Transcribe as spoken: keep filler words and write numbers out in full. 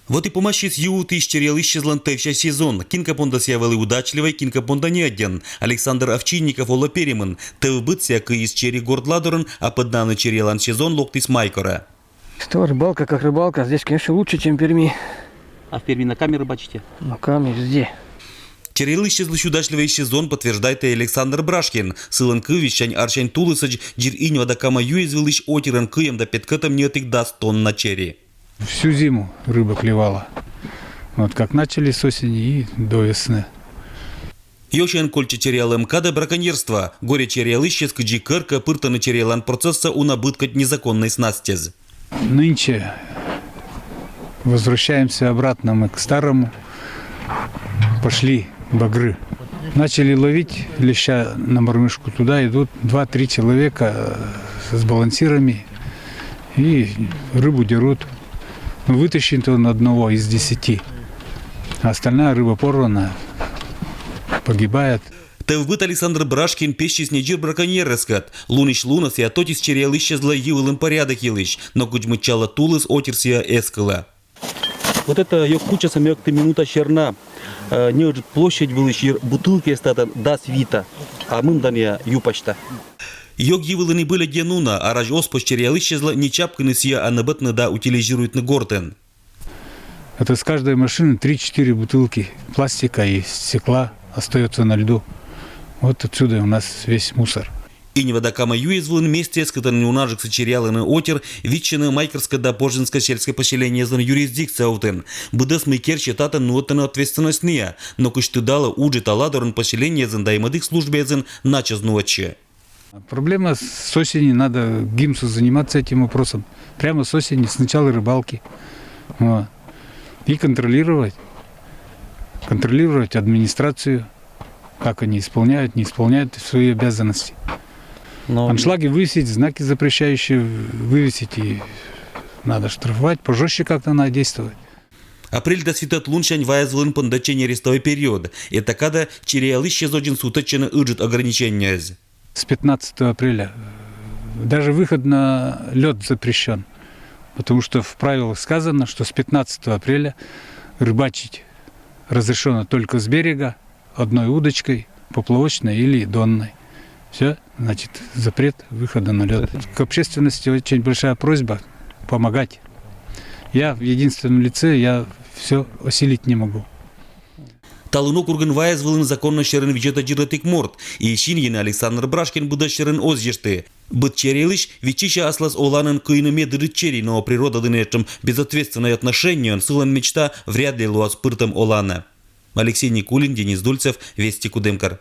Вот и помасис юутіс черъялысьсезлӧн тӧвся сезон. Кин кӧ понда сійӧ вӧлі удачливӧй, кин кӧ понда ньӧддзӧн. Александр Овчинников олӧ перимын. Тӧв быд сійӧ кыис чери горт ладорын, а пӧднаыны черъялан сезон локтіс май корӧ. Что, рыбалка как рыбалка, здесь, конечно, лучше, чем в Перми. А в Перми на каме рыбачите? На каме везде. Черъялысьсезлысь удачливӧй сезон подтверждайтӧ Александр Брашкин. Сылӧн кывйыссянь арсянь тулысӧдз дзир Иньва да Кама юез вылысь отерын кыйӧм да петкӧтӧм ньӧтік дас тонна чери. Всю зиму рыба клевала. Вот как начали с осени и до весны. Ёсьӧн кольччӧ черъялӧм кадӧ браконьерство. Горе черъялысьяс кыдзи кӧркӧ пыртӧны черъялан процессӧ уна быдкодь незаконнӧй снастьӧн. Нынче возвращаемся обратно мы к старому. Пошли багры. Начали ловить леща на мормышку. Туда идут два-три человека, э, с балансирами и рыбу дерут. Ну, вытащит он одного из десяти. А остальная рыба порвана, погибает. Тӧв быд Александр Брашкин пессис не дзир браконьеръяскӧд. Лунысь лунӧ сійӧ ӧтитіс черъялысьсезлы йи вылын порядок йылысь, но кыдз мыччалӧ тулыс, отир сійӧ эз кылӧ. Вот это ёг кучаса, мӧдтор минута серна. Э, неыджыд площадь вылысь йи-, бутылкияс татӧн дас вита, а мынданъя ю пасьта. Ёг йи вылын и быдӧн уна, а раз оз позь черъялысьсезлы не чапкыны сійӧ, а нӧбӧдны да утилизируйтны гортын. Это с каждой машины три-четыре бутылки пластика и стекла остается на льду. Вот отсюда у нас весь мусор. Иньва да Кама юез вылын местаяс, кытӧн унаджыксӧ черъялӧны отир, виччӧны Майкерскӧй да Пожинскӧй сельскӧй поселениеяслӧн юрисдикция ӧвтын. Быдӧс, мый керсьӧ, татӧн нуӧдтӧны ответственность нӧ. Но кыдз тыдалӧ, уджъя та ладорын поселениеясын да и мӧдік службаясын начӧс нуӧдсьӧ. Проблема с осени, надо ГИМСу заниматься этим вопросом. Прямо с осени, с начала рыбалки. Вот. И контролировать. Контролировать администрацию, как они исполняют, не исполняют свои обязанности. Но аншлаги вывесить, знаки запрещающие вывесить, и надо штрафовать, пожестче как-то надо действовать. Апрель дас витӧд лунсянь ваяс вылын пондӧдчӧ нерестовӧй период. Этакадӧ черъялысьяс дзоньӧн сувтӧдчӧны ыджыд ограничениеяс. С пятнадцатого апреля даже выход на лед запрещен, потому что в правилах сказано, что с пятнадцатого апреля рыбачить разрешено только с берега, одной удочкой, поплавочной или донной. Все, значит, запрет выхода на лед. К общественности очень большая просьба помогать. Я в единственном лице, я все осилить не могу. Талун округын ваяс вылын законнӧй сьӧрын видзӧдӧ дзирӧдтік морт, и синйыны Александр Брашкин быдӧс сьӧрын оз йышті. Быд черъялысь виччысьӧ аслас оланӧн кыйны медыджыд чери, но природа дінӧ этшӧм безответственнӧй отношениеӧн сылӧн мечта вряд ли лоас пыртӧм оланӧ. Алексей Никулин, Денис Дульцев, Вести, Кудымкар.